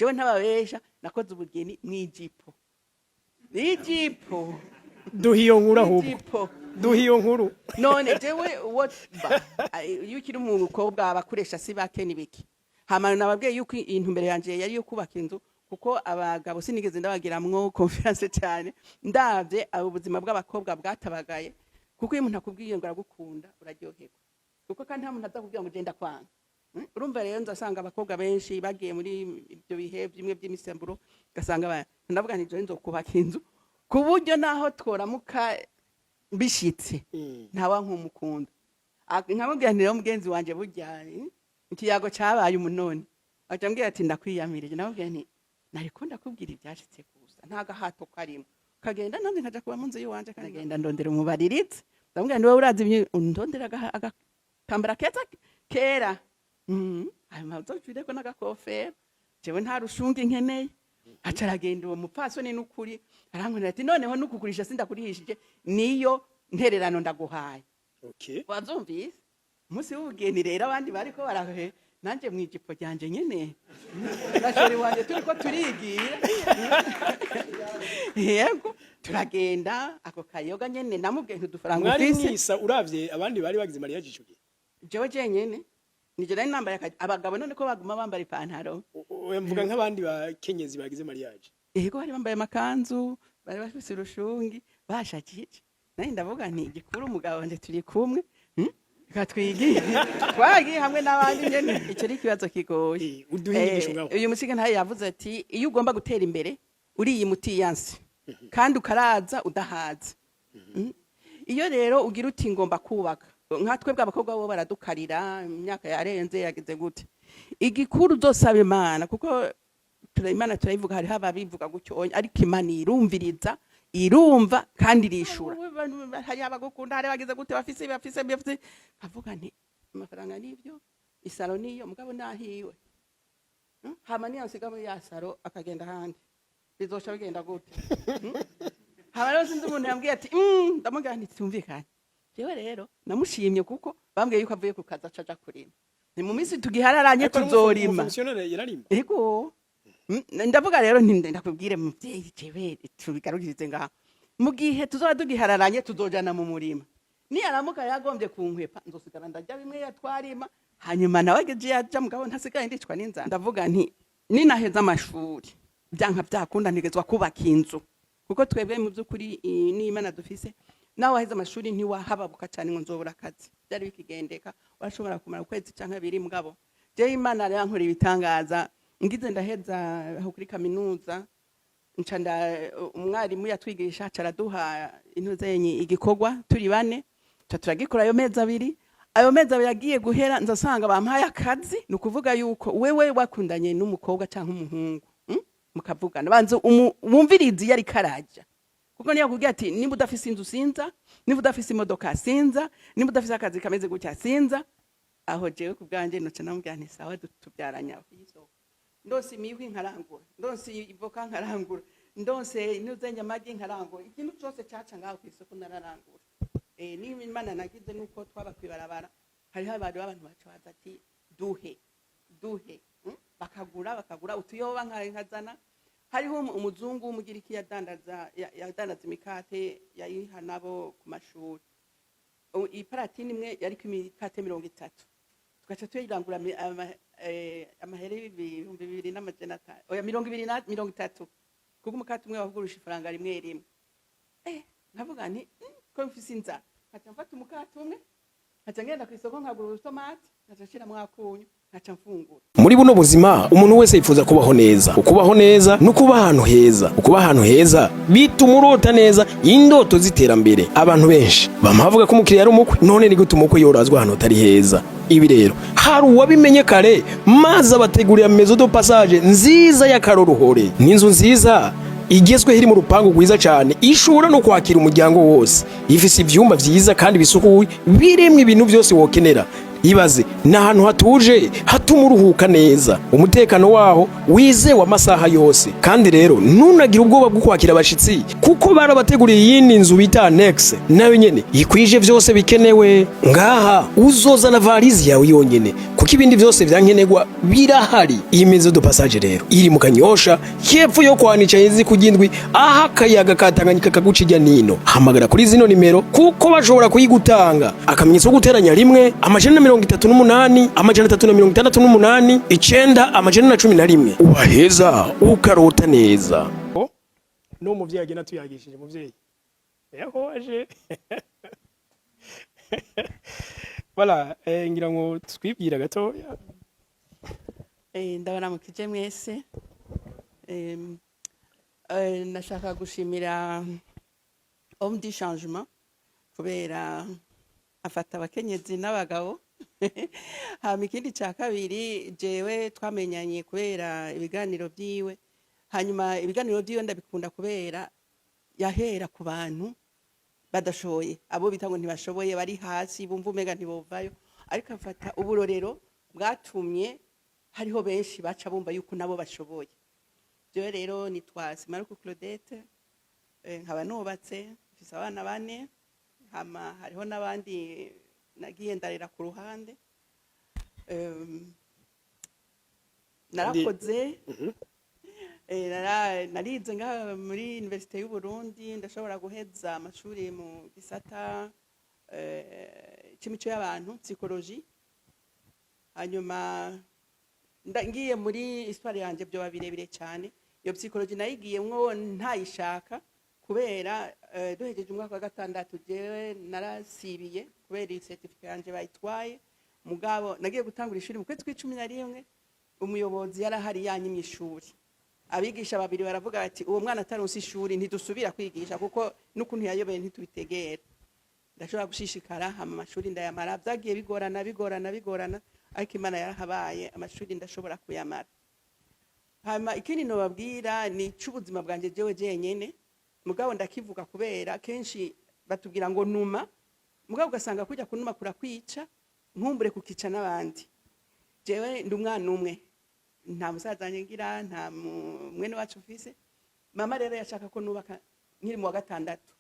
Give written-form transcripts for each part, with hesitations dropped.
Jewe ntababesha, nakoze ubugeni mw'ijipo, ijipo. Duha iyo nkuru ahubwo. Ijipo. Duha iyo nkuru. None jewe what ba iyo ukiri umukobwa abakoresha si bake nibiki. Hama nababwiye yuko intumbero yanje yari yo kubaka inzu, kuko abagabo sinigeze ndabagiramwo confiance cyane. Ndavye abo ubuzima bw'abakobwa bwatabagaye, kuko iyo umuntu akubwiye ngo aragukunda uraryoherwa, kuko kandi nta muntu azakubwira ngo genda kwanga. Urumva rero nzasanga abakobwa benshi bagiye muri ibyo bihe bimwe by'imisemburo, ugasanga ndavuga nti jewe nzokubaka inzu ku buryo naho tworamuka bishitse ntawa nkumukunda. Nkamubwira nti rero mugenzi wanje, burya ikiyago cabaye umunoni, aca ambwira ati ndakwiyamirije. Namubwira nti nariko ndakubwira ivyashitse gusa, nta gahato karimo, kagenda nanjye nkaja kuba mu nzu y'iwanje. Kandi ngenda ndondera umubariritse, ndamubwira nti wowe urazi undondera agatambara keza kera. Hanyuma uzocureko n'agakofero, jewe nta rushungi nkeneye. Aca aragenda uwo mupfasoni, n'ukuri arankorera ati noneho nukugurisha sindakurihishije, niyo ntererano ndaguhaye. Wavyumvise umunsi w'ubugeni rero abandi bariko barahe, nanje mw'ijipo ryanje nyene na chéri wanje turiko turigira, yego, turagenda ako kayoga nyene, namubwiye nti udufaranga Mwari ufise. mwisa uravye abandi bari bagize mariage ico gihe? Jewe jenyene nije nari nambaye abagabo none ko baguma bambara ipantaro. Oya, mvuga nk'abandi bakenyezi bagize mariage. Yego, bari bambaye amakanzu, bari bafise urushungi, bashakije. Nari ndavuga nti igikuru umugabo wanje turi kumwe, Reka twigire, twagiye hamwe n'abandi nyene. Ico ni ikibazo kigoye. Uduhe inyigisho ngaho. Uyu mushinga ntayo yavuze ati iyo ugomba gutera imbere uriye mutiyanse kandi ukaraza udahaza. Iyo rero ugira uti ngomba kubaka, nka twebwe abakobwa bo baradukarira imyaka yarenze yagize gute, igikuru uzosaba Imana, kuko Imana turayivuga, hariho ababivuga gutyo onya, ariko Imana irumviriza, irumva kandi irishura. Hari abagukunda, hari abagize gute, bafise bafise bafise. Nkavuga nti amafaranga nivyo, isaro niyo, mugabo nahiwe. Hama niyo nsiga muri ya saro akagenda ahandi, bizosha bigenda gute? Hama rero sinzi umuntu yambwiye ati ndamubwira nti tumvikane. Jewe rero namushimye kuko bambwiye yuko avuye ku kazi aca aja kurima, ni mu minsi tugihararanye Ariko tuzorima. Umufonctionnaire yararima? Ego. Ndavuga rero nti ndakubwire muvyeyi, jewe tubigarukirize ngaha, mu gihe tuzoba tugihararanye tuzojana mu murima, niyaramuka yagombye kunkwepa nzosigara ndarya bimwe yatwarima, hanyuma nawe ageje yaja, mugabo ntasigaye ndicwa n'inzara. Ndavuga nti ninaheza amashuri, byanka byakunda ntegezwa kubaka inzu, kuko twebwe mu by'ukuri n'Imana dufise, nawe waheze amashuri ntiwahababuka cyane ngo nzobura akazi, byari bikigendeka, warashobora kumara ukwezi canke abiri. Mugabo jewe Imana yankoreye ibitangaza, ngize ndaheza aho kuri kaminuza, nca nda umwarimu yatwigisha aca araduha intuzenyi igikorwa turi bane, nca turagikora ayo mezi 2. Ayo mezi 2 agiye guhera, nza bampaye akazi. Ni ukuvuga yuko wewe wakundanye n'umukobwa cyangwa umuhungu, Mukavugana, banza wumvirize iyo ariko araja, kuko niyo akubwira ati niba udafise inzu sinza, niba udafise imodoka sinza, niba udafise akazi kameze gutya sinza, aho jewe ku bwanjye noca namubwira nti sawa, tubyaranye aho. Ndose imihwi nkarangura, ndose ivoka nkarangura, ndose inuzenya amagi nkarangura, ikintu cyose caca ngaho ku isoko nararangura. Niba Imana nagize nuko twaba kwibarabara, hariho abantu b'abantu baca baza ati duhe duhe, Bakagura, bakagura utuyoba nkazana. Hariho umuzungu w'umugiriki yadandaza yadandaza imikate, yayiha nabo ku mashuri. Iparatini imwe yariko imikate 30, tugaca tuyirangura amahera 2500, oya, 20 na 30, kuko umukate umwe wagurisha ifaranga rimwe rimwe. Nkavuga nti ko mfise inzara, nkaca mfata umukate umwe, nkaca ngenda ku isoko nkagura urutomati, nkaca nshiramwo akunyu, nkaca mfungura. Muri buno buzima umuntu wese yifuza kubaho neza. Ukubaho neza no kuba ahantu heza. Ukuba ahantu heza bituma urota neza indoto z'iterambere. Abantu benshi bama bavuga ko umukiriya ari umukwe. None ni gute umukwe yorazwa ahantu hatari heza? Ibi rero hari uwabimenye kare, maze abategurira maison de passage nziza y'akaroruhore. Ni inzu nziza igezweho iri mu rupangu rwiza cyane, ishobora no kwakira umuryango wose. Ifise ivyumba vyiza kandi bisukuye, birimwo ibintu byose wokenera. Ibaze, ni ahantu hatuje hatuma uruhuka neza, umutekano waho wizewe amasaha yose. Kandi rero ntunagire ubwoba bwo kwakira abashitsi, kuko barabateguriye iyindi nzu bita annexe, nayo nyene ikwije vyose bikenewe. Ngaha uzozana varizi yawe yonyene, kuko ibindi vyose vyankenerwa birahari. Iyi maison de passage rero iri mu Kanyosha, hepfo yo kwanica izi kugindwi, aho akayaga ka Tanganyika kaguca ijya nino. Hamagara kuri zino nimero kuko bashobora kuyigutanga: akamenyetso ko guteranya 1, 438, 368, 9, 911. Ubaheza ukarota neza. N'uwo muvyeyi agenda tuyagishije, muvyeyi yahoje. Voilà, ngira ngo twibwira gatoya. Ndabaramukije mwese. Nashaka gushimira Homme du Changement kubera afata abakenyezi n'abagabo. Hama ikindi cya kabiri, jewe twamenyanye kubera ibiganiro byiwe. Hanyuma ibiganiro byiwe ndabikunda kubera yahera ku bantu badashoboye, abo bita ngo ntibashoboye, bari hasi, bumva umenga ntibovayo, ariko afata uburorero bwatumye hariho benshi baca bumva yuko nabo bashoboye. Jewe rero nitwa Simaruku Claudette, nkaba nubatse, mfise abana bane, hama hariho n'abandi nagiye ndarera ku ruhande. Narakoze, narize ngaha muri Université y'u Burundi, ndashobora guheza amashuri mu gisata c'imico y'abantu, psychologie. Hanyuma ngiye muri histoire yanje byoba birebire cyane. Iyo psychologie nayigiyemwo ntayishaka, kubera duhejeje umwaka wa gatandatu jewe narasibiye kubera iyi certificat yanje bayitwaye. Mugabo nagiye gutangura ishuri mu kwezi kw'11, umuyobozi yarahari yanyimye ishuri. Abigisha babiri baravuga bati: "Uwo mwana ataronse ishuri ntidusubira kwigisha, kuko n'ukuntu yayobeye ntitubitegera." Ndashobora gushishikara, hama amashuri ndayamara. Byagiye bigorana, bigorana, bigorana, ariko Imana yarahabaye, amashuri ndashobora kuyamara. Hama ikindi nobabwira ni c'ubuzima bwanje jewe jenyene, mugabo ndakivuga kubera kenshi batubwira ngo numa, mugabo ugasanga kujya kunuma kurakwica, nkumbure kukica n'abandi. Jewe ndi umwana umwe, nta musaza ngira, nta mwene wacu mfise. Mama rero yashaka ko nubaka nkiri mu wa gatandatu.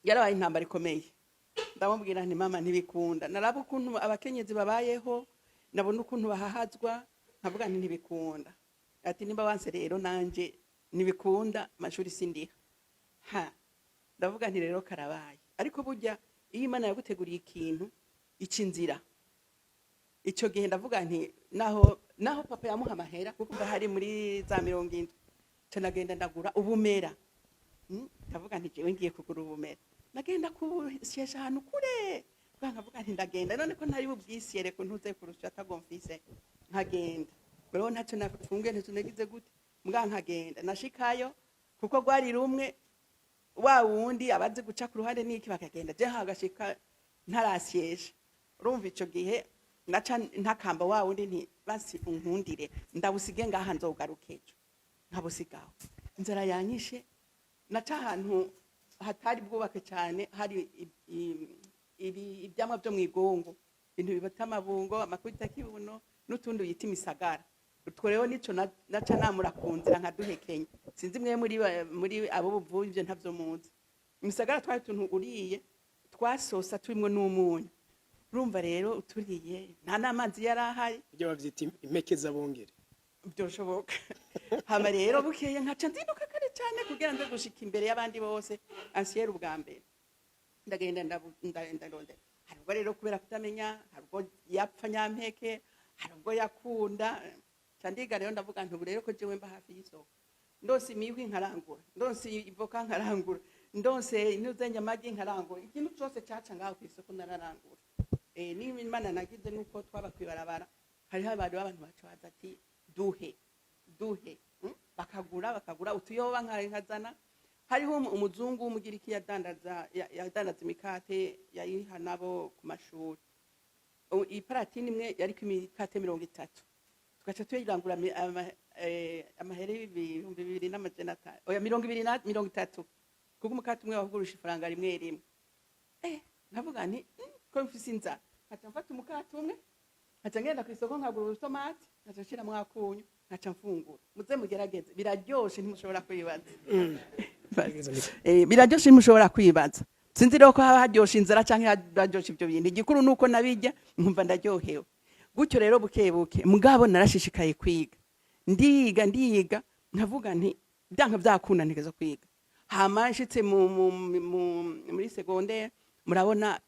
Yarabaye intambara ikomeye. Ndamubwira nti: "Mama, ntibikunda." Naraba ukuntu abakenyezi babayeho, nabona ukuntu bahahazwa, nkavuga nti: "Ntibikunda." Ati: "Nimba wanse rero nanje ntibikunda, amashuri sindiha." Ha, ndavuga nti: "Rero karabaye." Ariko burya iyo Imana yaguteguriye ikintu, ica inzira. Icyo gihe ndavuga nti naho papa yamuha amahera, kuko hari muri za 70, nca nagenda ndagura ubumera. Ndavuga nti: "Jewe ngiye kugura ubumera." Nagenda kusyesha ahantu kure. Bwa nkavuga nti: "Ndagenda none ko ntari bubwisyere ko ntuze kurusha atagomfise." Nkagenda rero, ntacyo nafunguye, ntacyo nagize gute, mbwa nkagenda. Nashikayo, kuko rwari rumwe, wa wundi abazi guca ku ruhande n'iki bakagenda, je hagashika ntarasyesha. Urumva ico gihe naca ntakamba wa wundi nti: "Basi unkundire ndabusige ngaha, nzogaruka ejo." Nkabusigaho, inzara yanyishe. Naca ahantu hatari bwubake cyane, hari ivyamwa vyo mw'igongo, ibintu bibata amabungo, amakubita kibuno n'utundi bita imisagara. Utwo rero nico naca namura ku nzira nkaduhekenya. Sinzi mwe muri abo buvuye ivyo ntavyo muzi. Imisagara twari utuntu uriye twasosa turimwo n'umunyu. Urumva rero uturiye, nta n'amazi yari ahari. Ibyo bavyita impeke z'abongere. Byoshoboka. Hama rero bukeye nkaca nzinduka kare cyane kugira nze gushika imbere y'abandi bose, ansiyeri ubwa mbere. Ndagenda, ndarondera. Hari ubwo rero kubera kutamenya, hari ubwo yapfa nyampeke, hari ubwo yakunda. Nca ndiga rero, ndavuga nti: "Ubu rero ko jewe mba hafi y'isoko, ndose imihwi nkarangura, ndose ivoka nkarangura, ndose intuzenye amagi nkarangura, ikintu cose caca ngaho kw'isoko nararangura." Niba Imana nagize nuko twaba kwibarabara, hariho abantu b'abantu baca baza ati: "Duhe, duhe." Bakagura utuyoba nkazana. Hariho umuzungu w'umugiriki yadandaza yadandaza imikate, yayiha nabo ku mashuri. Iparatini imwe yariko imikate 30, tugaca tuyirangura amahera 2500, oya, 20 na 30, kuko umukate umwe wagurisha ifaranga rimwe rimwe. Nkavuga nti: "Ko mfise inzara." Nkaca mfata umukate umwe, nkaca ngenda ku isoko nkagura urutomati, nkaca nshiramwo akunyu, nkaca mfungura. Muze mugerageze, biraryoshe, ntimushobora kwibaza. Biraryoshe, ntimushobora kwibaza. Sinzi rero ko haba haryoshe inzara canke haryoshe ivyo bintu. Igikuru nuko nabirya nkumva ndaryohewe gutyo. Rero buke buke, mugabo narashishikaye kwiga, ndiga, ndiga, nkavuga nti byanka byakunda ntegezo kwiga. Hama nshitse muri secondaire, murabona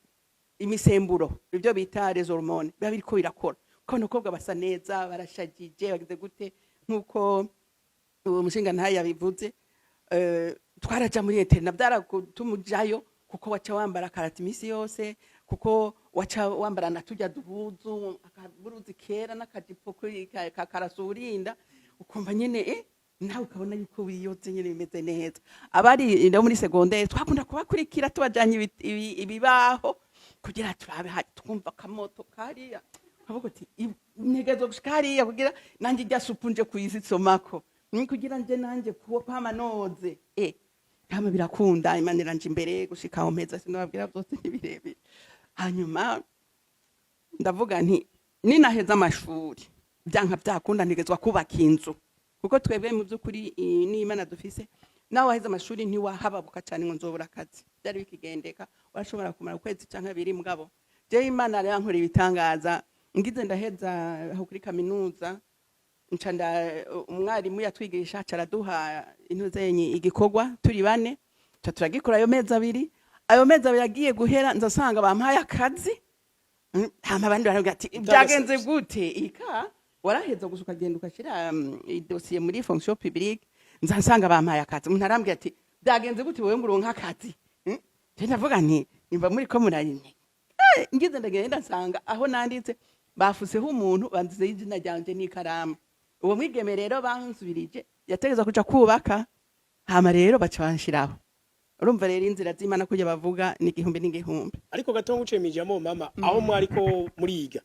imisemburo, ibyo bita les hormones, biba biriko birakora, ko abakobwa basa neza, barashagije, bagize gute, nk'uko uwo mushinga ntayo yabivuze. Twaraja muri internat, byaratuma ujayo kuko waca wambara karata iminsi yose, kuko waca wambara na turya duhuzu, akaburuzi kera n'akajipo ka karasurinda, ukumva nyene nawe ukabona yuko wiyoze nyene, bimeze neza. Abari no muri secondaire twakunda kubakurikira, tubajanye ibibaho kugira turabe, twumva akamoto kariya, kavuga uti ntegerezwa gushika hariya kugira nanjye irya supu nje kuyisomako, kugira nje nanje kwama noze. Hama birakunda, Imana iranje imbere gushika aho mpeza. Sinababwira byose, ni birebire. Hanyuma ndavuga nti ninaheza amashuri, byanka byakunda ntegezwa kubaka inzu, kuko twebwe mu by'ukuri n'Imana dufise, nawe waheze amashuri ntiwahababuka cyane ngo nzobura akazi. Byari bikigendeka, urashobora kumara ukwezi canke abiri. Mugabo jewe Imana yankoreye ibitangaza. Ngize ndaheza aho kuri kaminuza, nca umwarimu yatwigisha aca araduha intuzenyi, igikorwa, turi bane, nca turagikora ayo mezi 2. Ayo mezi 2 agiye guhera, nza bampaye akazi. Hama abandi baravuga ati byagenze gute? Ika waraheza gusa ukagenda ugashyira idosiye muri fonction publique. Nza nsanga bampaye akazi. Umuntu arambwira ati byagenze gute wowe ngo uronke akazi? Je ndavuga nti nimba muri ko murayine. Ngize ndagenda nsanga aho nanditse bafuseho umuntu, banditseho izina ryanje n'ikaramu. Uwo mwigeme rero bansubirije yategeza kuja kubaka, hama rero baca banshiraho. Urumva rero inzira z'Imana kujya bavuga ni igihumbi n'igihumbi. Ariko gato nguciye mwijambo, mama, aho mwariko muriga,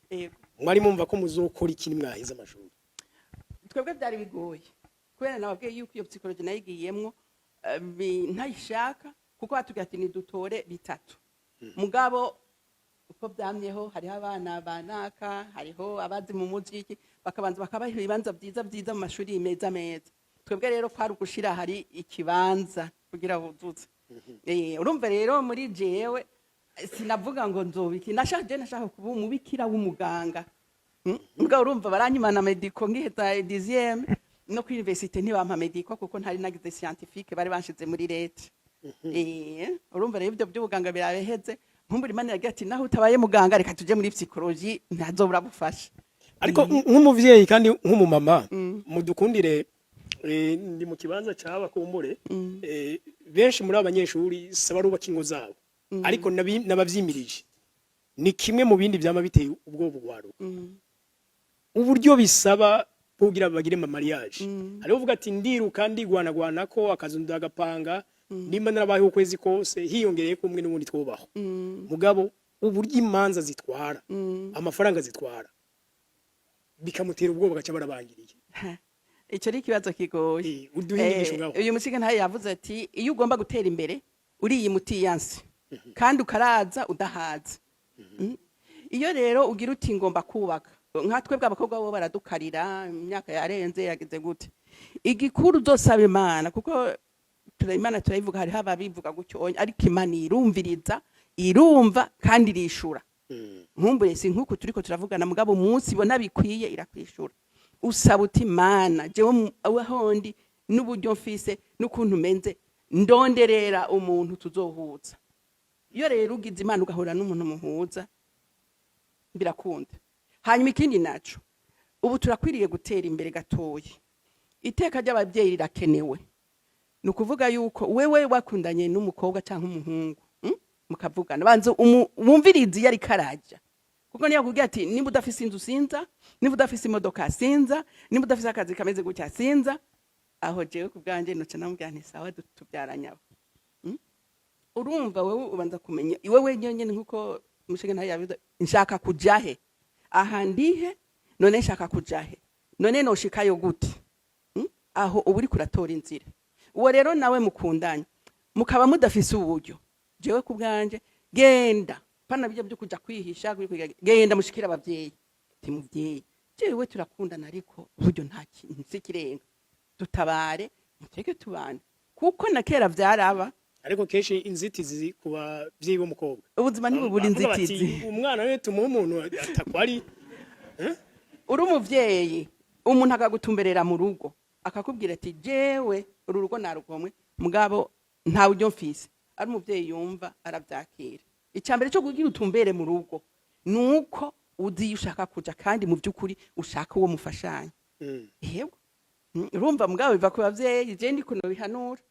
mwari mumva ko muzokora iki mwaheze amashuri? Twebwe byari bigoye, kubera nababwiye yuko iyo psychologie nayigiyemwo ntayishaka, kuko batubwira ati nidutore bitatu. Mugabo uko byamyeho, hariho abana banaka, hariho abazi mu muziki, bakabanza bakabaha ibibanza byiza byiza mu mashuri meza meza. Twebwe rero kwari ugushira hari ikibanza kugira buzuze. Urumva rero muri jewe sinavuga ngo nzobiki. Nashaka, je nashaka kuba umubikira w'umuganga. Mugabo urumva baranyimana médico ngiheza dixième, no kuri université ntibampa médico kuko ntari nagize scientifique, bari banshize muri leta. Urumva rero ibyo by'ubuganga birabeheze. Nkumbura Imana yagira ati naho utabaye muganga, reka tuje muri psychologie, ntazobura bufasha. Ariko nk'umuvyeyi kandi nk'umumama, mudukundire, ndi mu kibanza caba kumbure, benshi muri abanyeshuri saba barubaka ingo zabo, ariko n'abavyimirije ni kimwe mu bindi vyama biteye ubwoba ugwaruka, uburyo bisaba kugira bagire ma mariage. Hariho uvuga ati ndiruka, ndigwanagwana ko akazu ndagapanga, nimba narabayeho ukwezi kose hiyongereye ko umwe n'ubundi twubaho, mugabo uburyo imanza zitwara, amafaranga zitwara, bikamutera ubwoba, gaca barabangiriye. Icyo ni ikibazo kigoye. Uduhe inyigisho ngaho. Uyu musiga ntayo yavuze ati iyo ugomba gutera imbere uriye mutiyanse kandi ukaraza udahaza. Iyo rero ugira uti ngomba kubaka, nka twebwe abakobwa bo baradukarira, imyaka yarenze, yagize gute, igikuru uzosaba Imana, kuko Imana turayivuga, hariho ababivuga gutyo, ariko Imana irumviriza, irumva kandi irishura. Nkumbure si nkuku turiko turavugana, mugabo umunsi ibona bikwiye irakwishura. Usaba uti Mana, jewe aho ndi n'uburyo mfise n'ukuntu menze, ndonderera umuntu tuzohuza. Iyo rero ugize Imana ugahura n'umuntu muhuza, birakunda. Hanyuma ikindi naco, ubu turakwiriye gutera imbere gatoya, iteka ry'ababyeyi rirakenewe. Ni ukuvuga yuko wewe wakundanye n'umukobwa cyangwa umuhungu, Mukavugana, banza wumvirize iyo ariko araja, kuko niyo akubwira ati nimba udafise inzu sinza, nimba udafise imodoka sinza, nimba udafise akazi kameze gutya sinza, aho jewe ku bwanjye noca namubwira nti sawa, tubyaranye abo. Urumva wewe ubanza kumenya iwe wenyine, nkuko umushinga ntayo yabivuze, nshaka kuja he? Aha ndihe none? Nshaka kuja he none? Noshikayo gute? Aho uba uriko uratora inzira. Uwo rero nawe mukundanye mukaba mudafise uburyo, jewe ku bwanje genda. Pana bijya byo kuja kwihisha genda mushikira abavyeyi, ti muvyeyi, jewe turakundana, ariko uburyo nta kintu sikirenga, dutabare muteke tubane, kuko na kera vyaraba. Ariko kenshi inzitizi ku bavyeyi b'umukobwa. Ubuzima ntibubura Bavuga bati, inzitizi. Umwana we tumuha umuntu atakwari. Uri umuvyeyi, umuntu akagutumberera mu rugo, akakubwira ati: "Jewe uru rugo narugomwe, mugabo nta buryo mfise." Ari umuvyeyi yumva, aravyakira. Icya mbere cyo kugira utumbere mu rugo ni uko uzi iyo ushaka kuja, kandi mu by'ukuri ushaka uwo mufashanya. Yego. Urumva mugabo biva ku bavyeyi, je ndiko nobihanura.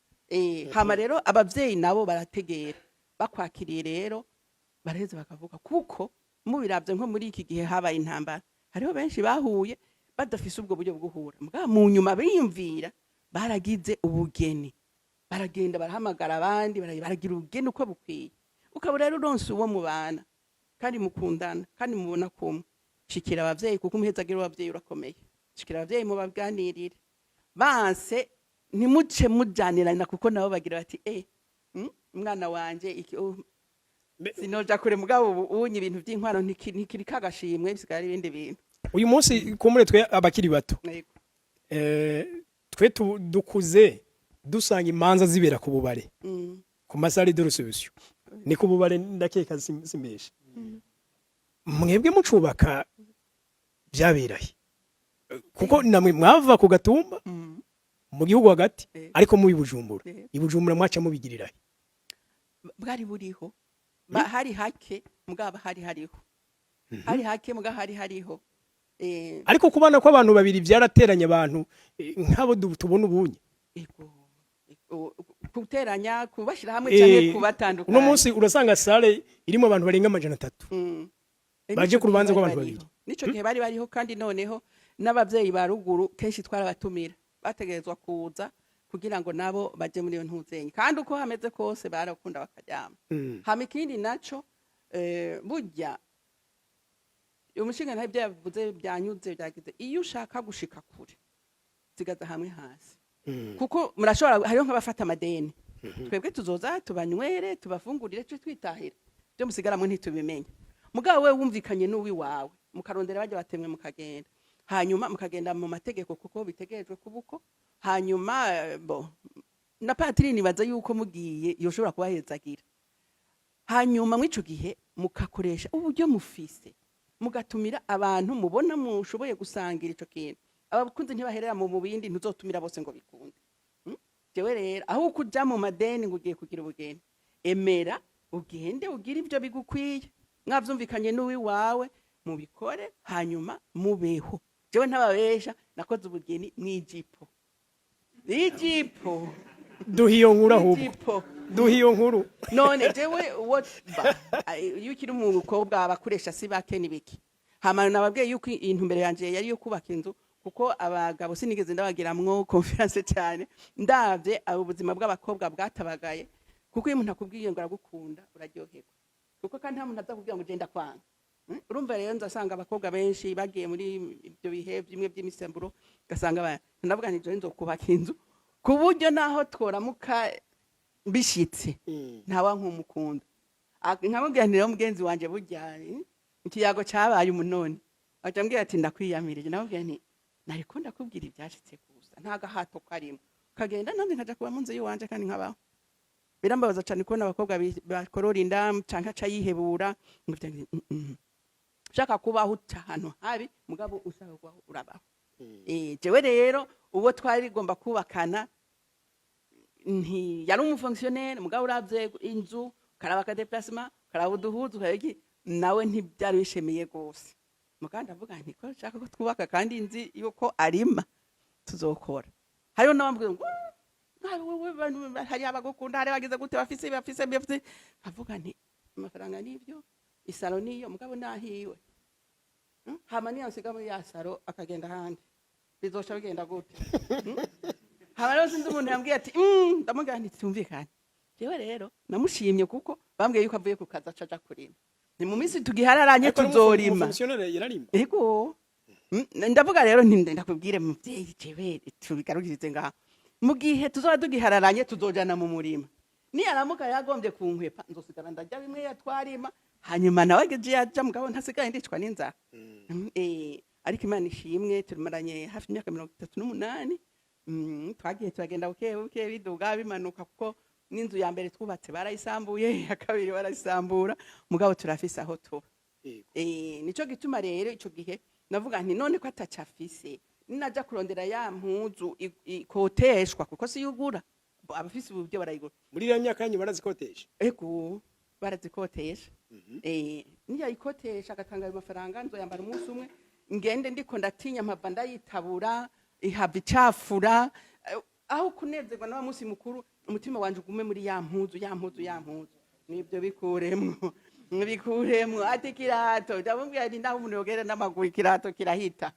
Hama rero abavyeyi nabo barategera, bakwakiriye rero baraheza bakavuga, kuko mubiravye nko muri iki gihe habaye intambara, hariho benshi bahuye badafise ubwo buryo bwo guhura, mugabo mu nyuma biyumvira, baragize ubugeni, baragenda barahamagara abandi, baragira ubugeni uko bukwiye. Ukaba rero uronse uwo mubana kandi mukundana kandi mubona kumwe, shikira abavyeyi, kuko umuhezagiro w'abavyeyi urakomeye. Shikira abavyeyi, mubaganirire. Banse, ntimuce mujanirana, kuko nabo bagira bati: "Umwana wanje iki, oh, sinoja kure." Mugabo ubu unye ibintu by'inkwano ntikiri kagashimwe, bisigaye ari ibindi bintu. Uyu munsi kumure twe abakiri bato, twe dukuze dusanga imanza zibera ku bubare, ku ma salles de réception, ni ku bubare, ndakeka simbeshe. Mwebwe mucubaka byaberahe? Kuko namwe mwava ku gatumba mu gihugu hagati, ariko mubi Bujumbura. I Bujumbura mwaca mubigirirahe? Bwari buriho. Hari hake, mugabo hari hariho, hari hake, mugabo hari hariho. Ariko kubana kw'abantu babiri byarateranye abantu, nk'abo tubona ubunye. Ego. Ego, guteranya, kubashira hamwe canke kubatandukanya. Uno munsi urasanga salle irimo abantu barenga 300 baje Nico ku rubanza gihe bari rw'abantu bariho. babiri. Nico gihe bari bariho, kandi noneho n'abavyeyi ba ruguru kenshi twarabatumira, bategerezwa kuza kugira ngo nabo baje muri iyo ntuzenye, kandi uko hameze kose barakunda bakaryama. Hama ikindi naco, burya umushinga ntabyo yavuze byanyuze byagize, iyo ushaka gushika kure sigaza hamwe hasi, kuko murashobora, hariho nk'abafata amadeni. Twebwe tuzoza tubanywere, tubafungurire, tuje twitahira, byo musigaramwe ntitubimenye. Mugabo we wumvikanye n'uwiwawe, mukarondera bajya batemwe, mukagenda, hanyuma mukagenda mu mategeko kuko bitegerejwe kubuko. Hanyuma bo na patiri nibaza yuko mugiye yoshobora kubahezagira. Hanyuma mw'ico gihe mukakoresha uburyo mufise, mugatumira abantu mubona mushoboye gusangira ico kintu. Abakunzi ntibaherera mu bindi, ntuzotumira bose ngo bikunde. Jewe rero aho kuja mu madeni ngo ugiye kugira ubugeni, emera ugende ugire ibyo bigukwiye, mwavyumvikanye n'uwiwawe, mubikore, hanyuma mubeho. Jewe ntababesha, nakoze ubugeni mw'ijipo, ijipo. Duha iyo nkuru ahubwo. Ijipo. Duha iyo nkuru. None jewe uwo ba iyo ukiri umukobwa abakoresha si bake ni biki. Hama nababwiye yuko intumbero yanje yari yo kubaka inzu, kuko abagabo sinigeze ndabagiramwo confiance cyane, ndavye abo ubuzima bw'abakobwa bwatabagaye. Kuko iyo umuntu akubwiye ngo aragukunda, uraryoherwa, kuko kandi nta muntu aza kubwira ngo genda kwanga. Urumva rero nzasanga abakobwa benshi bagiye muri ibyo bihe bimwe by'imisemburo, ugasanga ndavuga nti jewe nzokubaka inzu ku buryo naho tworamuka bishitse ntawa nkumukunda. Nkamubwira nti: "Rero mugenzi wanje, burya ikiyago cyabaye umunoni." Aca ambwira ati: "Ndakwiyamirije." Namubwira nti: "Nariko ndakubwira ibyashitse gusa, nta gahato karimo." Kagenda nanjye nkaja kuba mu nzu y'iwanje kandi nkabaho. Birambabaza cyane kubona abakobwa bakorora inda canke aca yihebura ngo Ushaka kubaho uca ahantu habi, mugabo ushaka kubaho urabaho. Jewe rero uwo twari rigomba kubakana nti yari umu fonctionnaire, mugabo uravye inzu, ukaraba aka déplacement, ukaraba uduhuzu, ukaraba iki, nawe ntibyari bishemiye gose. Mugabo ndavuga nti ko nshaka ko twubaka kandi nzi yuko arima, tuzokora. Hariho n'abambwira ngo: "Ah, wewe hari abagukunda, hari abagize gute, bafise bafise bafise." Nkavuga nti amafaranga nibyo, isaro niyo, mugabo nahiwe. Hama niyo nsiga muri ya saro akagenda ahandi, bizoca bigenda gute? Hama rero sinzi umuntu yambwiye ati ndamubwira nti tumvikane. Jewe rero namushimye kuko bambwiye yuko avuye ku kazi aca aja kurima, ni mu minsi tugihararanye tuzorima. Umu fonctionnaire yararima? Ego. Ndavuga rero nti ndakubwire muvyeyi, jewe tubigarukirize ngaha, mu gihe tuzoba tugihararanye tuzojana mu murima. Niyaramuka yagombye kunkwepa, nzosigara ndarya bimwe yatwarima. Hanyuma nawe ageje yaja, mugabo ntasigaye ndicwa n'inzara. Ariko Imana ishimwe, tumaranye hafi imyaka 38. Twagiye turagenda buke buke, biduga bimanuka, kuko n'inzu ya mbere twubatse barayisambuye, iya kabiri barayisambura, mugabo turafise aho tuba. Nico gituma rero ico gihe navuga nti none ko ataco afise, ninaja kurondera ya mpuzu ikoteshwa, kuko si yugura, abafise uburyo barayigura. Muri iriya myaka yanyu barazikotesha? Ego, barazikotesha. Niyayikotesha agatanga ayo mafaranga, nzoyambara umunsi umwe, ngende ndiko ndatinya, mpava ndayitabura, ihava icafura. Aho kunezerwa na wa munsi mukuru, umutima wanje ugume muri ya mpuzu, ya mpuzu, ya mpuzu. Nibyo bikuremwo, bikuremwo. Ati kirato, ndamubwira nti naho umuntu yogera n'amaguru ikirato kirahita.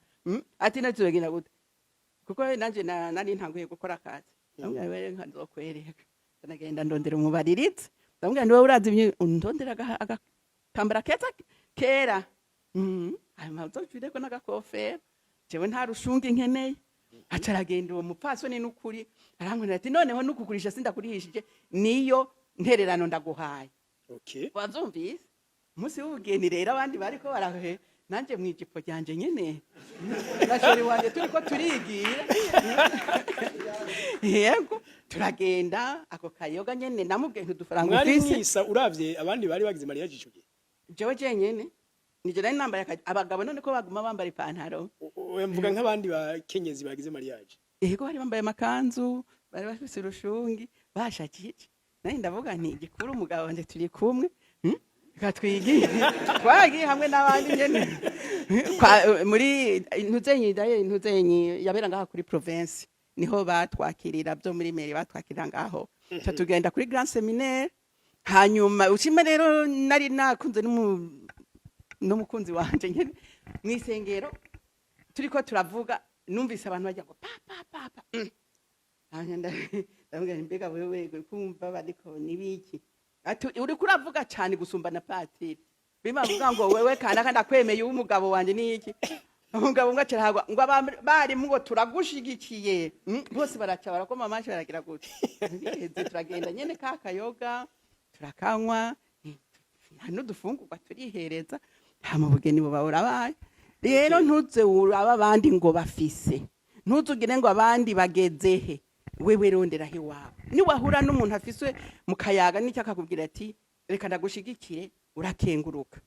Ati natuzogenda gute, kuko nanje nari ntanguye gukora akazi. Ndamubwira wewe nka nzokwereka. Ndagenda ndondera umubaririzi, ndamubwira nti wowe urazi undondera agatambara keza kera. Hanyuma uzocureko n'agakofero, jewe nta rushungi nkeneye. Aca aragenda uwo mupfasoni, n'ukuri arankorera, ati noneho nukugurisha sindakurihishije, niyo ntererano ndaguhaye. Wavyumvise umunsi w'ubugeni rero, abandi bariko barahe, nanje mw'ijipo ryanje nyene na chéri wanje turiko turigira, yego, turagenda ako kayoga nyene, namubwiye nti udufaranga Mwari ufise. mwisa uravye abandi bari bagize mariage ico gihe? Jewe jenyene nije nari nambaye abagabo none ko baguma bambara ipantaro. Mvuga nk'abandi bakenyezi bagize mariage. Yego, bari bambaye amakanzu, bari bafise urushungi, bashakije. Nari ndavuga nti igikuru umugabo wanje turi kumwe, Reka twigire. Twaragiye hamwe n'abandi nyene muri ntuzenyi daye, ntuzenyi yabera ngaha kuri province, niho batwakirira byo muri mairie, batwakirira ngaho. Ca tugenda kuri grand séminaire. Hanyuma ushima rero nari nakunze n'umukunzi wanje nyene mw'isengero, turiko turavuga, numvise abantu bajya ngo pa pa pa pa. Hanyuma ndavuga nti mbega wewe kumva bariko nibiki? Ati uriko uravuga cyane gusumba na patiri, bimavuga ngo wewe kana ndakwemeye umugabo wanje niki. Umugabo ngo acarahagwa ngo abarimu ngo turagushigikiye. Bose baraca barakoma amashi, baragira gutya. Biheze turagenda nyene ka kayoga turakanywa n'udufungurwa turihereza, hama ubugeni buba burabaye. Rero ntuze uraba abandi ngo bafise, ntuzugire ngo abandi bagezehe, wewe ronderaho iwawe. Niwahura n'umuntu afise mu kayaga n'icyo akakubwira ati reka ndagushigikire, urakenguruka.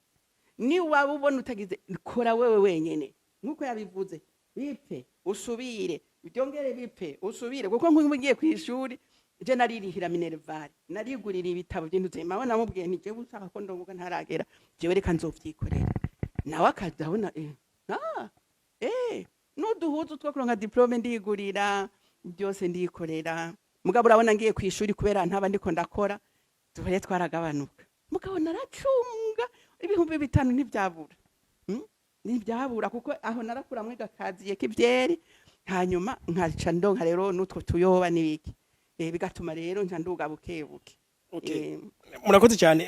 Niwaba ubona utagize, kora wewe wenyene nk'uko yabivuze, bipfe usubire, byongere bipfe usubire, kuko nk'ubu ugiye ku ishuri, je naririhira minerval, narigurira ibitabo by'intuze. Mama namubwiye nti jewe ushaka ko ndongoka ntaragera, jewe reka nzovyikorera. Nawe akaza abona ah, n'uduhuzu two kuronka diplôme ndigurira, byose ndikorera. Mugabo urabona ngiye ku ishuri, kubera ntaba ndiko ndakora, duhore twaragabanuka. Mugabo naracunga 5000 ntibyabura. Ntibyabura, kuko aho narakuramwe gakaziye k'ivyeri, hanyuma nkaca ndonka rero n'utwo tuyoba n'ibiki, bigatuma rero nca nduga buke buke. Murakoze cyane.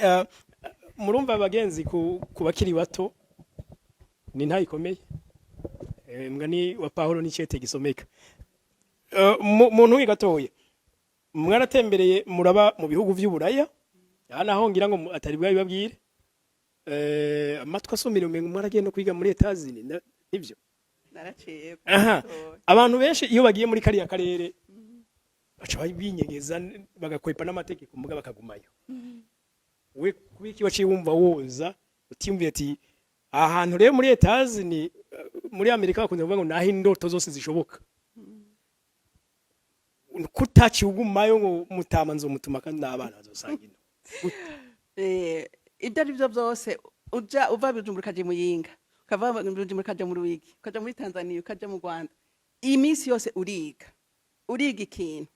Murumva abagenzi, ku bakiri bato ni ntayo ikomeye. Mugani wa Paulo ni cete gisomeka. Mu ntungi gatoya, mwaratembereye muraba mu bihugu vy'Uburaya, aha naho ngira ngo atari bwabibabwire. Amatwi asumira umengo mwaragiye no kwiga muri Etazini, nivyo? Naraciye. Aha. Abantu benshi iyo bagiye muri kariya karere baca binyegeza, bagakwepa n'amategeko, muga bakagumayo. We kubiki waciye wumva woza utiyumviye ati aha hantu rero muri Etazini, muri Amerika bakunze kuvuga ngo naho indoto zose zishoboka, kutaciye ugumayo ngo mutama nzomutuma kandi n'abana bazosanga ino? Ibyo ari byo byose, uja uva Bujumbura ukaja i Muyinga, ukava Bujumbura ukaja mu Ruyigi, ukaja muri Tanzania, ukaja mu Rwanda, iyi minsi yose uriga, uriga ikintu,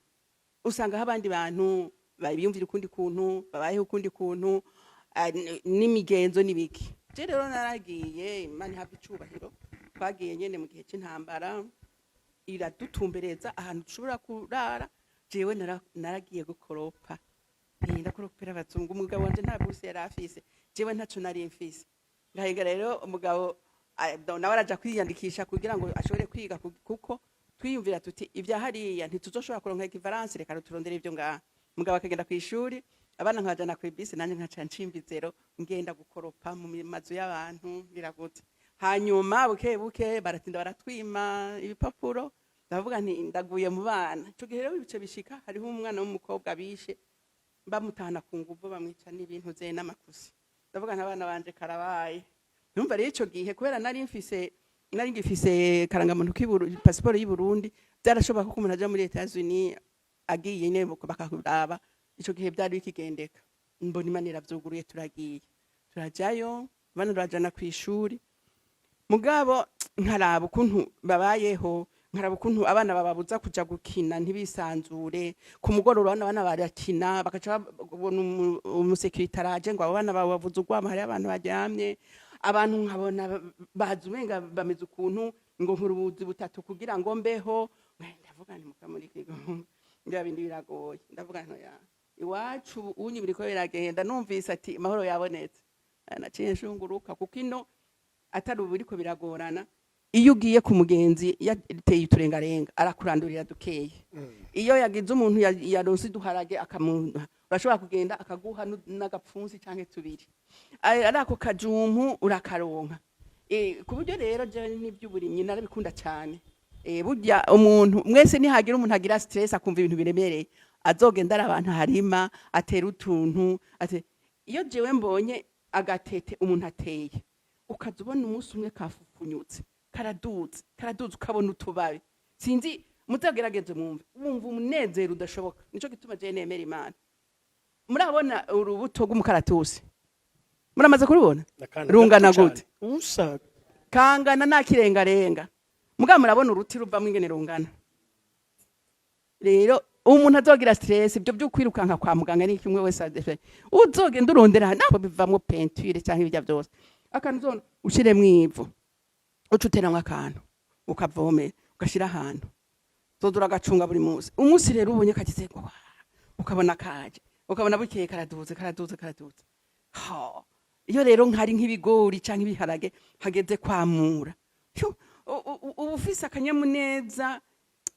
usanga aho abandi bantu babiyumvira ukundi kuntu, babayeho ukundi kuntu, n'imigenzo n'ibiki. Je rero naragiye, Imana ihabwa icubahiro, twagiye nyene mu gihe c'intambara, iradutumbereza ahantu dushobora kurara. Jewe naragiye gukoropa. Ndakoropera abazungu. Umugabo wanje nta buruse yari afise, jewe ntaco nari mfise. Ngahiga rero umugabo nawe araja kwiyandikisha kugira ngo ashobore kwiga, kuko twiyumvira tuti ibya hariya ntituzoshobora kuronka équivalence, reka turondere ibyo ngaha. Umugabo akagenda kw'ishuri. Abana nkabajana kw'ibisi, nanjye nkaca nshimba izero, ngenda gukoropa mu mazu y'abantu biragutse. Hanyuma buke buke baratinda baratwima ibipapuro. Ndavuga nti ndaguye mu bana. Ico gihe rero ibice bishika, hariho umwana w'umukobwa bishe, bamutahana ku nguvu, bamwica n'ibintu ze n'amakusi. Ndavuga nti abana banje karabaye. Numva rero ico gihe, kubera nari ngifise karangamuntu k'Iburu, pasiporo y'u Burundi, byarashoboka ko umuntu aja muri Etats-Unis agiye nyene bakakuraba. Ico gihe byari bikigendeka. Mbona Imana iravyuguruye, turagiye, turajayo, abana turajana kw'ishuri. Mugabo nkaraba ukuntu babayeho, nkaraba ukuntu abana bababuza kuja gukina, ntibisanzure. Ku mugoroba abana barakina, bagaca babona umusekirite araje ngo abo bana bawe bavuze urwamo, hariyo abantu baryamye. Abantu nkabona bazi umenga bameze ukuntu, ngo nkora ubuzi butatu kugira ngo mbeho. Ndavuga nti muka muri kigo bya bindi biragoye. Ndavuga nti oya, iwacu unyi biriko biragenda. Numvise ati amahoro yabonetse, naciye nshunguruka, kuko ino atari ubu biriko biragorana. Iyo ugiye ku mugenzi yateye uturengarenga, arakurandurira dukeye. Iyo yagize umuntu yaronse uduharage akamuha, urashobora kugenda akaguha n'agapfunsi canke tubiri. Ari ako kajumpu urakaronka. Ku buryo rero jewe n'iby'uburimyi narabikunda cyane. Burya umuntu mwese, nihagira umuntu agira stress, akumva ibintu biremereye, azogenda ari abantu harima, atera utuntu iyo jewe mbonye agatete umuntu ateye, ukaza ubona umunsi umwe kafufunyutse, karaduze, karaduze, ukabona utubabi, sinzi, muzagerageze mwumve, wumva umunezero udashoboka. Nico gituma jewe nemera Imana. Murabona urubuto rw'umukaratusi? Muramaze kurubona? Rungana gute? Usa. Kangana nakirengarenga. Mugabo murabona uruti ruvamwo ingene rungana. Rero umuntu azogira stress, ibyo byo kwirukanka kwa muganga ni kimwe wese uzogenda urondera ntabwo bivamwo peinture cyangwa ibijya byose. Akantu uzona ushiremwo ivu, uca uteramwo akantu, ukavomera, ugashira ahantu, uzoza uragacunga buri munsi. Umunsi rero ubonye kagize ngo wa, ukabona kaje, ukabona bukeye karaduze, karaduze, karaduze. Ha, iyo rero nkari nk'ibigori canke ibiharage hageze kwamura, Phew, uba ufise akanyamuneza,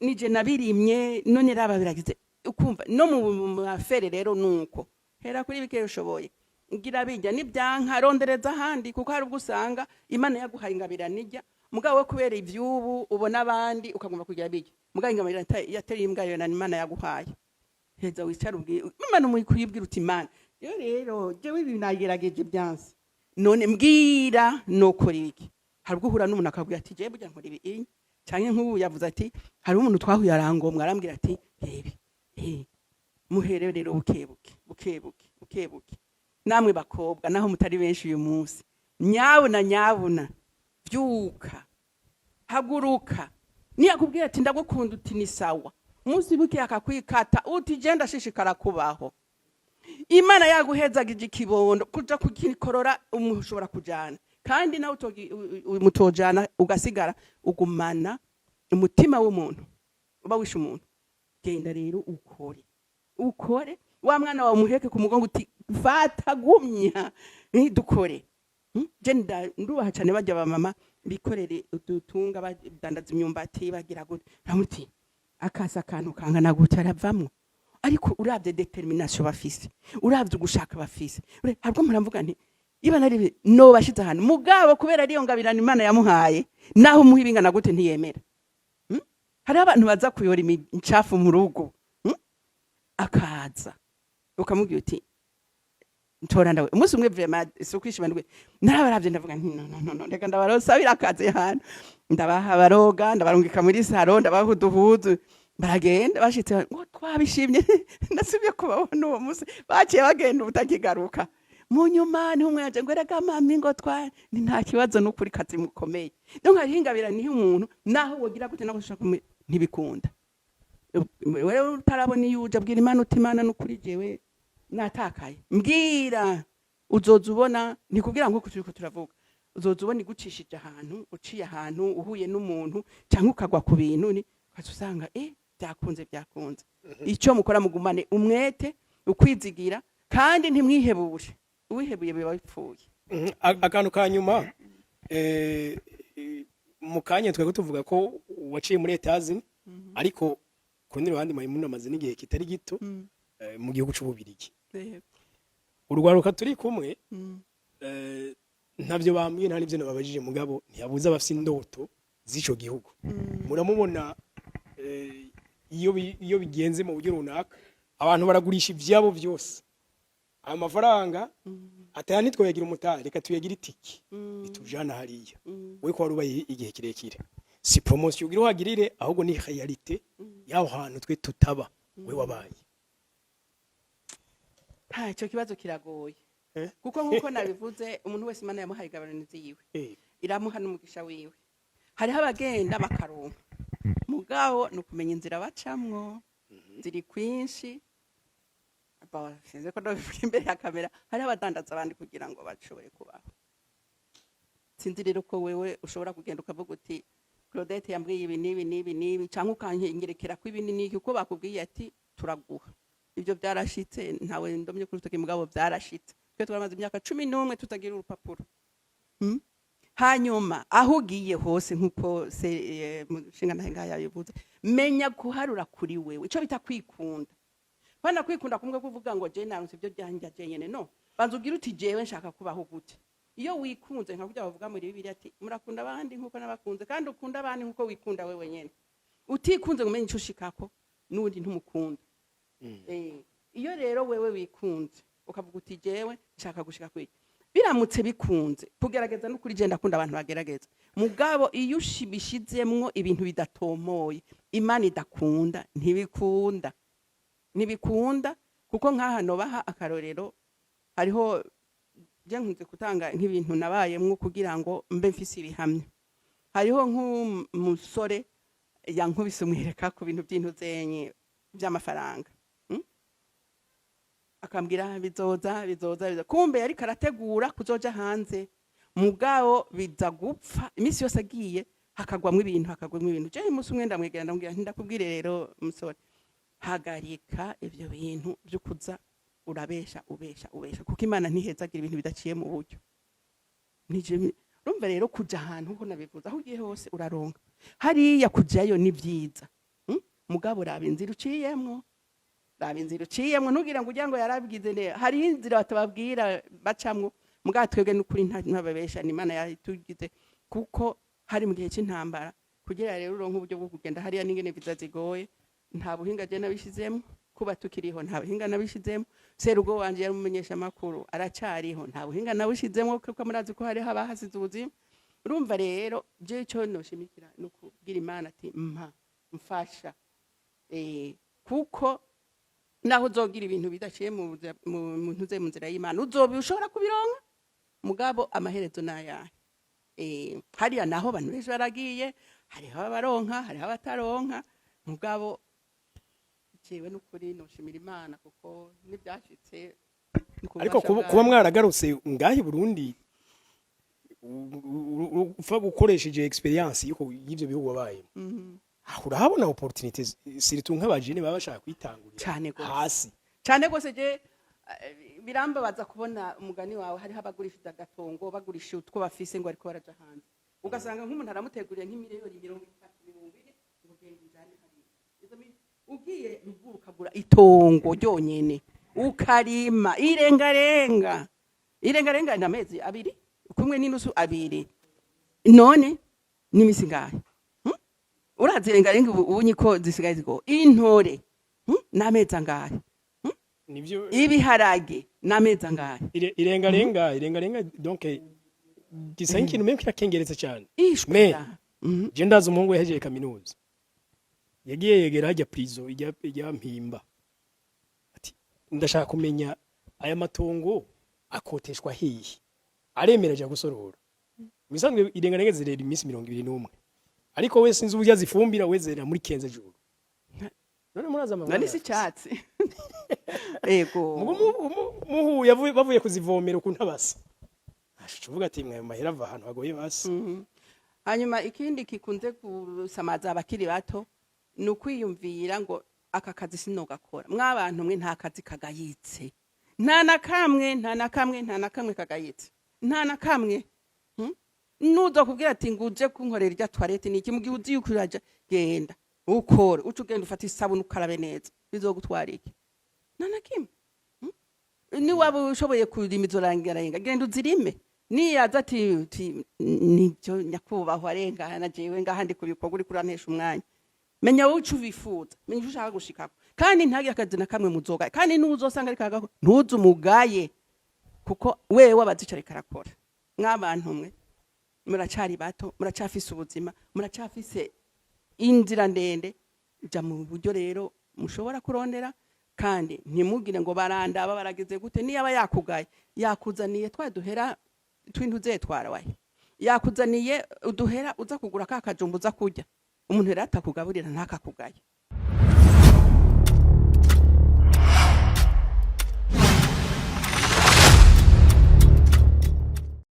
nije nabirimye, none raba biragize. Ukumva no mu mafere rero nuko hera kuri bike ushoboye, ngira bijya nibyanka rondereza ahandi, kuko hari ubwo usanga Imana yaguhaye ingabirano ijya. Mugabo we kubera ivyubu ubona abandi ukagomba kugira bijya, mugabo ingabirano yateye imbwa yo na Imana yaguhaye. Heza wicara ubwire Imana, umuyibwira uti: "Imana rero, rero jewe ibi nagerageje byanse, none mbwira nokora iki?" Hari ubwo uhura n'umuntu akabwira ati: "Jewe burya nkora ibi inyi." Canke nk'ubu yavuze ati hari umuntu twahuye arangomwa, arambwira ati rebe muhere rero bukebuke, bukebuke, bukebuke. Namwe bakobwa, naho mutari benshi uyu munsi, nyabuna, nyabuna vyuka, haguruka. Niyakubwira ati ndagukunda, uti ni sawa. Umunsi buke akakwikata, uti je ndashishikara kubaho. Imana yaguhezagije ikibondo, kuja kugikorora ushobora kujana, kandi nawe mutojana ugasigara ugumana umutima w'umuntu uba wishe umuntu. Genda rero ukore, ukore. Wa mwana wawe umuheke ku mugongo, uti fata, gumya, dukore. Je ndubaha cyane bajya ba mama bikorere udutunga, badandaza imyumbati, bagira gute, ramuti akasa akantu kangana gutya aravamwo. Ariko uravye détermination bafise, uravye ugushaka bafise, harwo muravuga nti iba nari no bashize ahantu. Mugabo kubera ariyo ngabirano Imana yamuhaye, naho umuha ibingana gute ntiyemera. Hariho abantu baza kuyora imicafu mu rugo, Akaza ukamubwira uti ntora ndawe. Umunsi umwe vraiment si ukwishima, ndwe narabaravye, ndavuga nti no, no, no, no, reka ndabarosabira akazi hano. Ndabaha baroga, ndabarungika muri salon, ndabaha uduhuzu, baragenda. Bashitse ngo twabishimye. Ndasubye kubabona uwo munsi, baciye bagenda ubutakigaruka. Mu nyuma niho umwe yaje ngo erega mami, ngo twa ni nta kibazo, n'ukuri kazi mukomeye. Donc hariho ingabira niho umuntu naho wogira gute, naho ushaka ntibikunda. Wewe utarabona iyo uja, bwira Imana uti: "Imana, n'ukuri jewe natakaye, mbwira." Uzoza ubona, ni kugira ngo turiko turavuga, uzoza ubona igucishije ahantu, uciye ahantu, uhuye n'umuntu cyangwa ukagwa ku bintu, ni ukaza usanga byakunze, byakunze. Icyo mukora, mugumane umwete, ukwizigira, kandi ntimwihebure. Uwihebuye biba bipfuye. Akantu ka nyuma, mu kanya twari tuvuga ko waciye muri Etazi, ariko ku rundi ruhande Maimuna amaze n'igihe kitari gito mu gihugu c'Ububirigi. Urwaruka turi kumwe, ntavyo bambwiye, nta n'ivyo nababajije, mugabo ntiyabuze abafise indoto z'ico gihugu. Muramubona, iyo bigenze mu buryo runaka, abantu baragurisha ivyabo vyose, ayo mafaranga ataya ntitwoyagira umutahe, reka tuyagira itiki itujana hariya. We ko wari ubaye igihe kirekire, si promotion ugira uhagirire, ahubwo ni réalité y'aho hantu twe tutaba, we wabaye. Ha, ico kibazo kiragoye. Eh? Kuko nkuko nabivuze, umuntu wese Imana yamuhaye igabananizi yiwe, iramuha n'umugisha wiwe. Hariho abagenda bakaronka, mugabo ni ukumenya inzira bacamwo, ziri kwinshi. Ba, sinzi ko ndabivuga imbere ya kamera. Hariho abadandaza abandi kugira ngo bashobore kubaho. Sinzi rero ko wewe ushobora kugenda ukavuga uti: "Claudette yambwiye ibi n'ibi n'ibi n'ibi", cyangwa ukanyengerekera ko ibi n'iki, kuko bakubwiye ati: "Turaguha ibyo." Byarashitse, ntawe ndomye kuri urutoki, mugabo byarashitse. Twe twaramaze imyaka 11 tutagira urupapuro. Hanyuma aho ugiye hose, nk'uko se mushinga ntahe ngaha yabivuze, menya guharura kuri wewe, ico bita kwikunda. Bana kwikunda kumwe kuvuga ngo je naronse ibyo byanjye jenyene, no banza ubwire uti: "Jewe nshaka kubaho gute?" Iyo wikunze, nka kurya bavuga muri Bibiliya ati: "Murakunda abandi nkuko nabakunze", kandi ukunda abandi nkuko wikunda wewe nyene. Utikunze ngo umenye ico ushikako, n'uwundi ntumukunda. Iyo rero wewe wikunze ukavuga uti: "Jewe nshaka gushika kuri", biramutse bikunze kugerageza, n'ukuri je ndakunda abantu bagerageza. Mugabo iyo ushibishizemwo ibintu bidatomoye, Imana idakunda, ntibikunda, ntibikunda. Kuko nk'aha nobaha akarorero, hariho je nkunze gutanga nk'ibintu nabayemwo kugira ngo mbe mfise ibihamya. Hariho nk'umusore yankubise umwereka ku bintu by'intuzenye by'amafaranga, Akambwira bizoza, bizoza, bizoza. Kumbe yariko arategura kuzoja hanze, mugabo biza gupfa. Iminsi yose agiye hakagwamwo ibintu, hakagwamwo ibintu. Je umunsi umwe ndamwegera, ndamubwira nti: "Ndakubwire rero musore, hagarika ivyo bintu vyo kuza urabesha, ubesha, ubesha, kuko Imana ntihezagira ibintu bidaciye mu buryo." Nije urumva rero kuja ahantu, nkuko nabivuze, aho ugiye hose uraronka. Hariya kujayo ni vyiza, Mugabo raba inzira uciyemwo, raba inzira uciyemwo, ntugira ngo ugira ngo yarabwize neza. Hariho inzira batababwira bacamwo. Mugabo twebwe n'ukuri ntababesha, ni Imana yatugize, kuko hari mu gihe c'intambara. Kugira rero uronke uburyo bwo kugenda hariya n'ingene viza zigoye, nta buhinga je nabishizemo. Kuba tukiriho, nta buhinga nabishizemo. Serugo wanje yari umumenyesha makuru, aracariho, nta buhinga nabishizemo, kuko murazi ko hariho abahasize ubuzima. Urumva rero, je ico noshimikira ni ukubwira Imana ati: "Mpa, mfasha." Kuko naho uzogira ibintu bidaciye mu ntuze mu nzira y'Imana, uzoba ushobora kubironka, mugabo amaherezo nayahe? Hariya naho abantu benshi baragiye, hariho abaronka, hariho abataronka. Mugabo jewe n'ukuri noshimira Imana kuko n'ibyashitse ni ku Ariko bubasha kuba, bwayo. kuba mwaragarutse ngaha i Burundi, upfa gukoresheje expérience yuko y'ivyo bihugu wabayemo, aho urahabona opportunités, surtout nk'abajene baba bashaka kwitangurira Cane gose. hasi. Cyane rwose. Je birambabaza kubona umugani wawe, hariho abagurishije agatongo, bagurisha utwo bafise ngo ariko baraja hanze, ugasanga nk'umuntu aramuteguriye nk'imiliyoni 30, 40, ngo genda ujane hariya. Ugiye ruguru ukagura itongo ryonyene, ukarima irengarenga, irengarenga ni amezi 2 kumwe n'inusu, 2, none n'imisi ngahe? Urazi irengarenga ubu niko zisigaye zigo intore, N'amezi angahe? Nivyo. Ibiharage n'amezi angahe? Irengarenga, irengarenga, donc gisa nk'ikintu menshi kirakengeretse cyane. Ishwe. Me je ndazi umuhungu yahejeje kaminuza, yagiye yegera hajya prison ijya Mpimba, ati: "Ndashaka kumenya aya matongo akoteshwa hehe." Aremera aja gusorora. Misanzwe irengarenga zirera iminsi 21, ariko we sinzi uburyo azifumbira, we zerera muri 15 jours. None murazi None amafaranga si icyatsi, ego. Mugo muhuye bavuye kuzivomera ukuntu abasa, asha uvuga ati: "Mwe mahera ava ahantu hagoye basi." Hanyuma ikindi gikunze gusamaza abakiri bato ni ukwiyumvira ngo aka kazi sinogakora. Mwabantu mwe, nta kazi kagayitse, nta na kamwe, nta na kamwe, nta na kamwe kagayitse, nta na kamwe. Nuza kubwira ati ngo uje kunkorera irya toilette, ni iki? Mu gihe uzi yuko uraja, genda ukore, uca ugenda ufata isabune ukarabe neza, bizogutwara iki? Nta na kimwe. Niwaba ushoboye kurima izo rengarenga, genda uzirime. Niyaza ati "Nibyo nyakubahwa, arengana jewe ngaha ndi ku bikorwa, uriko urantesha umwanya." Menya wowe ico ubifuza, menya ico ushaka gushikako, kandi ntagire akazi na kamwe muzogaye. Kandi n'uzosanga ariko aragakora, ntuze umugaye, kuko wewe abazi ico ariko arakora. Mw'abantu mwe, muracari bato, muracafise ubuzima, muracafise inzira ndende. Ja mu buryo rero mushobora kurondera, kandi ntimugire ngo barandaba barageze gute. Niyaba yakugaye, yakuzaniye twa duhera tw'intuze twarawaye, yakuzaniye uduhera uza kugura ka kajumba uza kurya. Umuntu rero atakugaburira ntakakugaye.